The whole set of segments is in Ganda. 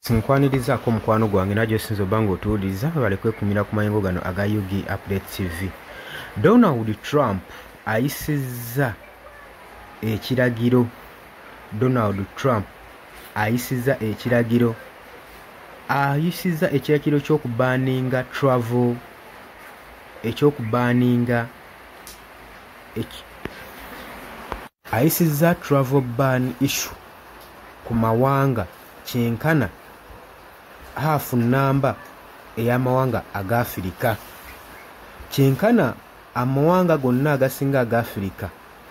Nkwanirizaako mukwano gwange najjo osinza obba ng'otuwuliriza, webale kwekumira ku mayengo gano aga UG Update TV. Donald Trump ayisizza ekiragiro. Donald Trump ayisizza ekiragiro, ayisizza ekiragiro ky'okubaninga travel, ekyokubaninga, ayisizza travel ban issue ku mawanga kyenkana half namba ey'amawanga aga Afirika. Kyenkana amawanga gonna agasinga aga Afirika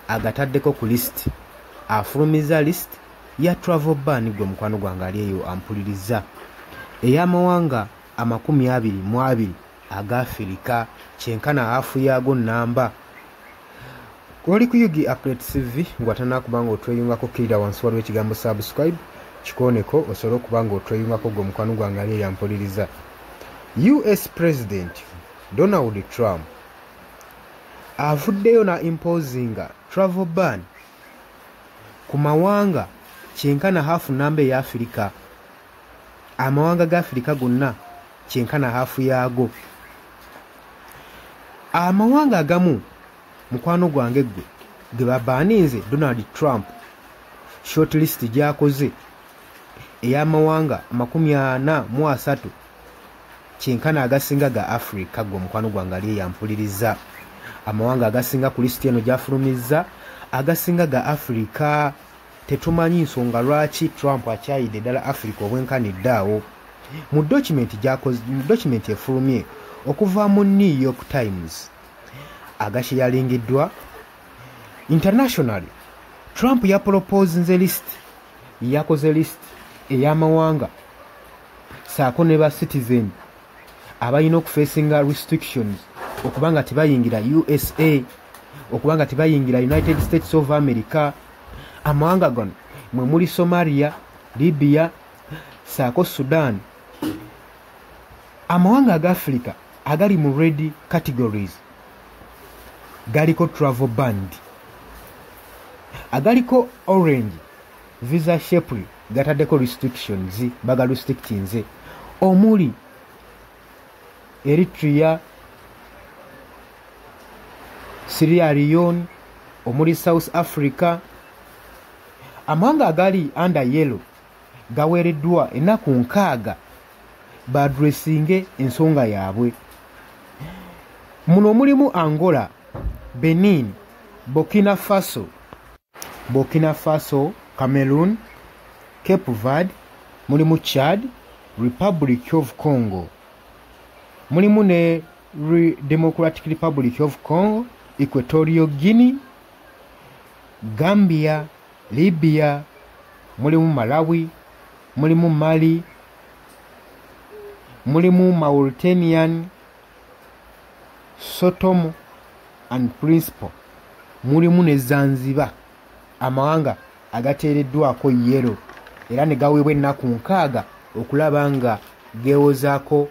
agataddeko ku list, afulumiza list ya travel ban. Gwe mukwano gwange ali eyo ampuliriza, ey'amawanga 22 aga Afirika, kyenkana half yaago namba. Oli ku UG Update TV, ngwatanakuba nga otweyungako, kkirira wansi waliwo ekigambo subscribe, kikooneko osobole okuba nga otweyungako. Gwe mukwano gwange ali eyo ampuliriza, US President Donald Trump avuddeyo na imposinga travel ban ku mawanga kyenkana half namba eya Afirika. Amawanga ga Afirika gonna kyenkana half yaago. Amawanga agamu, mukwano gwange ggwe, ge babaninze, Donald Trump short list gyakoze ey'amawanga 43, kyenkana agasinga ga Africa. Gwe omukwano gwange ali eyampuliriza, amawanga agasinga ku lisiti eno gyafulumizza agasinga ga Africa. Tetumanyi nsonga lwaki Trump akyayidde ddala Africa obwenkanidde awo. Mu document gyakoze, mu document efulumye okuva mu New York Times agasharingiddwa internationally, Trump yaproposinze list, yakoze list ey'amawanga saako ne ba citizen abalina okufacinga restrictions okuba nga tebayingira USA, okuba nga tebayingira United States of America. Amawanga gano mwe muli Somalia, Libya saako Sudan. Amawanga aga Africa agali mu red categories galiko travel ban, agaliko orange visa shepry gataddeko restrictions, baga restrictinze, omuli Eritrea, Sierra Leone, omuli South Africa. Amawanga agali under yellow gaweereddwa ennaku 60 baaddressinge ensonga yaabwe. Muno mulimu Angola, Benin, Burkina Faso, Burkina Faso, Cameroon, Cape Verde, mulimu Chad, Republic of Congo, mulimu ne Democratic Republic of Congo, Equatorial Guinea, Gambia, Libya, mulimu Malawi, mulimu Mali, mulimu Mauritanian, Sao Tome and Principe, mulimu ne Zanzibar. Amawanga agateereddwako yellow era ne gaweebwa ennaku 60 okulaba nga geewozaako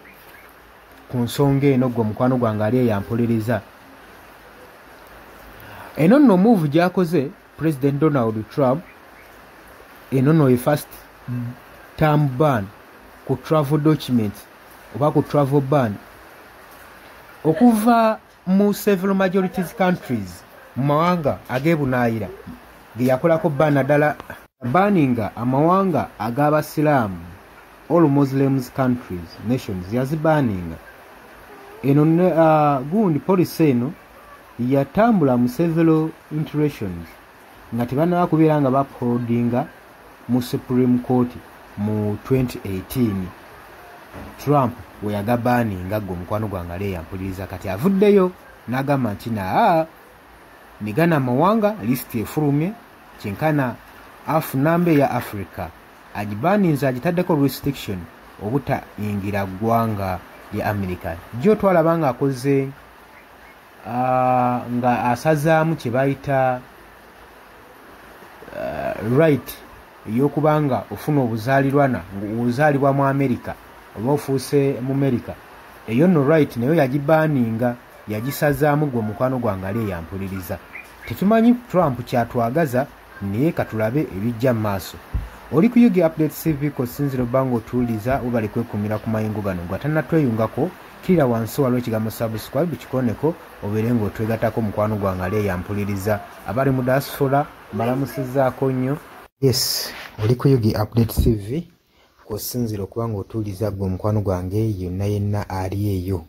ku nsonga eno. Gwe omukwano gwange ali eyampuliriza, eno nno move gy'akoze President Donald Trump, eno nno ye first term ban ku travel documents oba ku travel ban okuva mu several majorities countries, mu mawanga ag'ebunaayira ge yakolako ban, naddala baninga amawanga ag'abasiraamu, all Muslims countries, nations, yazibaninga. Eno gundi policy eno yatambula mu several iterations nga tebannaba kubeera nga baupholdinga mu Supreme Court mu 2018, Trump we yagabaninga. Gwe omukwano gwange ali eyampuliriza, kati avuddeyo n'agamba nti naa nigana amawanga lisiti efulumye, kyenkana half namba eya Africa agibaninze, agitaddeko restriction obutayingira ggwanga lya America. Jjo twalaba nga akoze nga asazaamu kye bayita right ey'okuba nga ofuna obuzaalirwana, ozaalibwa mu America oba ofuuse mu America. Eyo nno right nayo yagibaninga, yagisazaamu. Gwe omukwano gwange ali eyampuliriza, tetumanyi Trump kyatwagaza, naye katulabe ebijja mu maaso. Oli ku UG Update CV kosinzira obbanga otuwuliriza, webale kwekuumira ku mayengo gano. Gwe atannatweyungako, kkirira wansi waliwo ekigambo subscribe, kikoneko obeere ng'otwegattako. Mukwano gwange ali eyampuliriza, abali mu diaspora mbalamusizzaako nnyo. Yes, oli ku UG Update CV kosinzira okuba ng'otuwuliriza, gwe omukwano gwange yenna yenna ali eyo.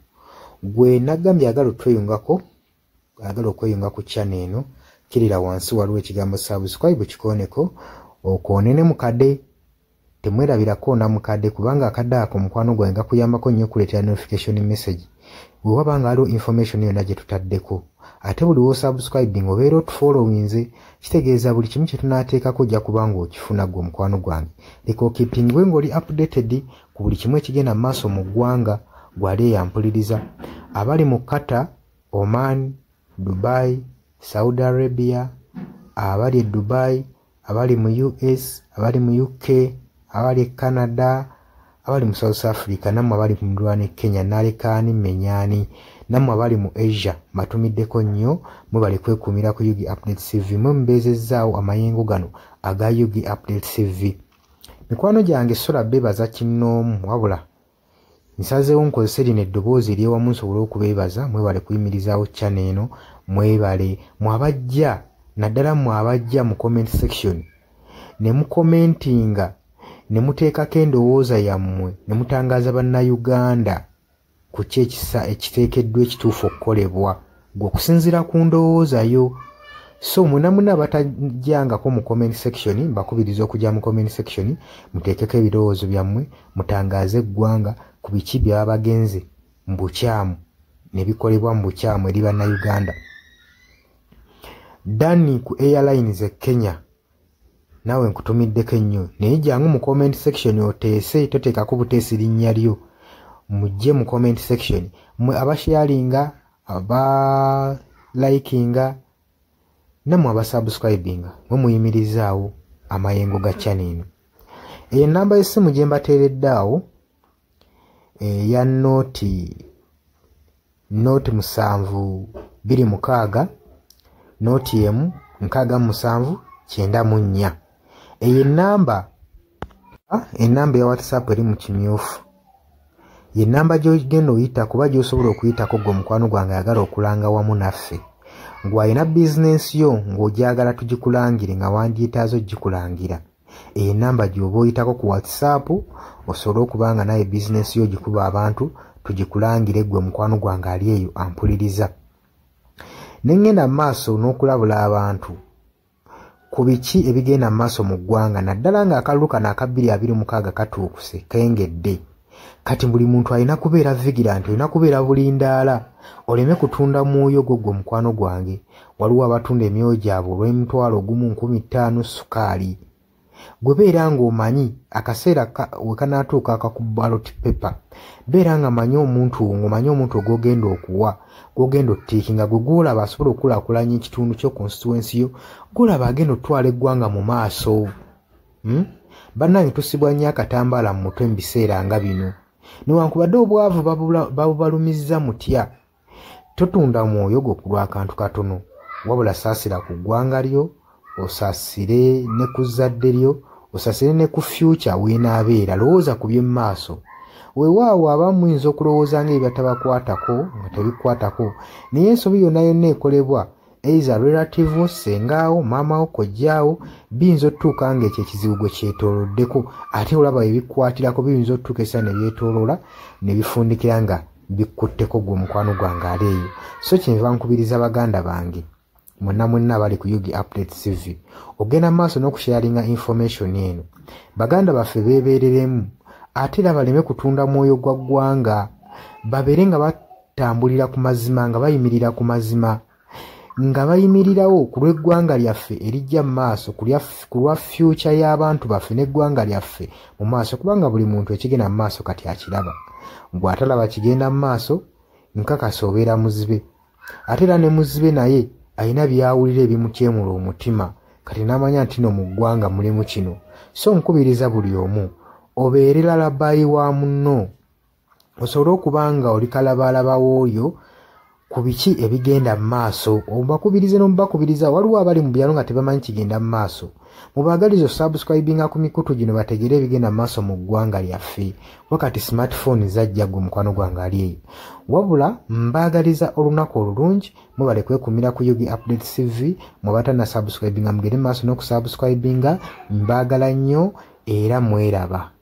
Gwe nagambye agala otweyungako, ayagala okweyunga ku channel eno, kkirira wansi waliwo ekigambo subscribe, kikoneko okoone ne mukadde. Temwerabira koona mukadde, kubanga akadde ako, mukwano gwange, gakuyambako nnyo okuleetera notification message bwe waba nga waliwo information yonna gye tutaddeko. Ate buli w'osubscribing obeera otufollowinze, kitegeeza buli kimu kye tunaateekako ojja kuba nga okifuna. Gwe omukwano gwange, leka okeepingwe ng'oli updated ku buli kimu ekigenda mu maaso mu ggwanga. Gwali eyampuliriza, abali mu Qatar, Oman, Dubai, Saudi Arabia, abali e Dubai, abali mu US, abali mu UK, abali e Canada, abali mu South Africa, nammwe abali ku muliraano e Kenya, nalekaani menyaani, nammwe abali mu Asia, mbatumiddeko nnyo. Mwebale kwekuumira ku UG Update CV, mwe mubeezezzaawo amayengo gano aga UG Update CV. Mikwano gyange, sola beebaza kinnoomu, wabula nsazeewo nkozese lino eddoboozi eryewamu nsobole okubeebaza. Mwebale kuyimirizaawo channel eno, mwebale mwabajja, naddala mmwe abajja mu comment section ne mucommentinga ne muteekako endowooza yammwe ne mutangaaza Bannayuganda ku ki ekisa ekiteekeddwa ekituufu okukolebwa gwe okusinziira ku ndowooza yo. So mwena mwena abatajjangako mu comment section, mbakubiriza okujja mu comment section muteekeko ebirowoozo byammwe, mutangaaze eggwanga ku biki byaba bagenze mu bukyamu ne bikolebwa mu bukyamu eri Bannayuganda. Dani ku airlines e Kenya, naawe nkutumiddeko ennyo, naye jangu mu comment section oteese, toteekako buteesi linnya lyo. Mujje mu comment section, mmwe abasharinga, abalikinga, nammwe abasubscribinga, mwe muyimirizaawo amayengo ga channel eno. Eyo enamba y'essimu gye mbateeredde awo eya 0 0 7 2 6 0 1 67 94. Eyo enamba ya WhatsApp eri mu kimyufu, ye namba gy'ogenda oyita kuba gy'osobola okuyitako gwe omukwano gwange ayagala okulanga wamu naffe, ng'alina bizinensi yo ng'ogyagala tugikulangire, nga wandyetaaze ogikulangira. Eyo enamba gy'oba oyitako ku WhatsApp osobole okuba nga naye bizinensi yo ogikuba abantu tugikulangire, gwe mukwano gwange ali eyo ampuliriza. Ne ŋŋenda mu maaso n'okulabula abantu ku biki ebigenda mu maaso mu ggwanga, naddala ng'akalulu kano aka 2026 katuukuse kengedde. Kati buli muntu alina kubeera vigilant, olina kubeera bulindaala oleme kutunda mwoyo gwo. Gwe mukwano gwange, waliwo abatunda emyoyo gyabwe olw'omutwalo 1, 5,000 sukaali. Gwe beera ng'omanyi akaseera we kanaatuuka akaku ballot paper, beera nga manyi omuntu, ng'omanyi omuntu gw'ogenda okuwa, gw'ogenda otiikinga, gwe gw'olaba asobola okukulaakulanya ekitundu kyo, constituency yo, gw'olaba agenda otwala eggwanga mu maaso. Bannange, tusibwa nnyo akatambaala mu mutwe mu biseera nga bino. Newankubadde obwavu babubalumizza mutya, totunda mwoyo gwo ku lw'akantu katono, wabula saasira ku ggwanga lyo, osaasire ne ku zzadde lyo, osaasire ne ku future weenaabeera. Lowooza ku by'emmaaso. Weewaawo abamu muyinza okulowooza nga ebibatabakwatako nga tebikwatako, naye ensobi yonna yonna ekolebwa either relative wo, sengaawo, maamawo, kojjaawo, biyinza otutuuka ng'ekyo ekizibu gwe kyetooloddeko. Ate olaba ebikwatirako biyinza otutuuka essaawa ne byetooloola ne bifundikira nga bikkutteko gwe omukwano gwange ali eyo. So kyenva nkubiriza baganda bange mwenna mwenna abali ku UG Update CV ogenda mu maaso n'okusharinga information eno. Baganda baffe beebeereremu, ate era baleme kutunda mwoyo gwa ggwanga, babeere nga batambulira ku mazima, nga bayimirira ku mazima, nga bayimirirawo ku lw'eggwanga lyaffe erijja mu maaso, ku lwa future y'abantu baffe n'eggwanga lyaffe mu maaso, kubanga buli muntu ekigenda mu maaso kati akiraba. Gw'atalaba kigenda mu maaso, nkakasa obeera muzibe. Ate era ne muzibe naye alina by'awulira ebimutyemula omutima, kati n'amanya nti no mu ggwanga mulimu kino. So nkubiriza buli omu obeere lalabayi wa munno, osobole okuba nga oli kalabaalaba w'oyo. ku biki ebigenda mu maaso. Obakubirize n'omubakubiriza, waliwo abali mu byalo nga tebamanyi kigenda mu maaso. Mubaagalize osubscribinga ku mikutu gino bategere ebigenda mu maaso mu ggwanga lyaffe. Wakati smartphone zajja gwe mukwano gwange ali eyo. Wabula mbaagaliza olunaku olulungi, mubale kwekumira ku Yugi Update TV. Mwe abatanna subscribinga mugende maaso n'okusubscribinga. Mbaagala nnyo era mweraba.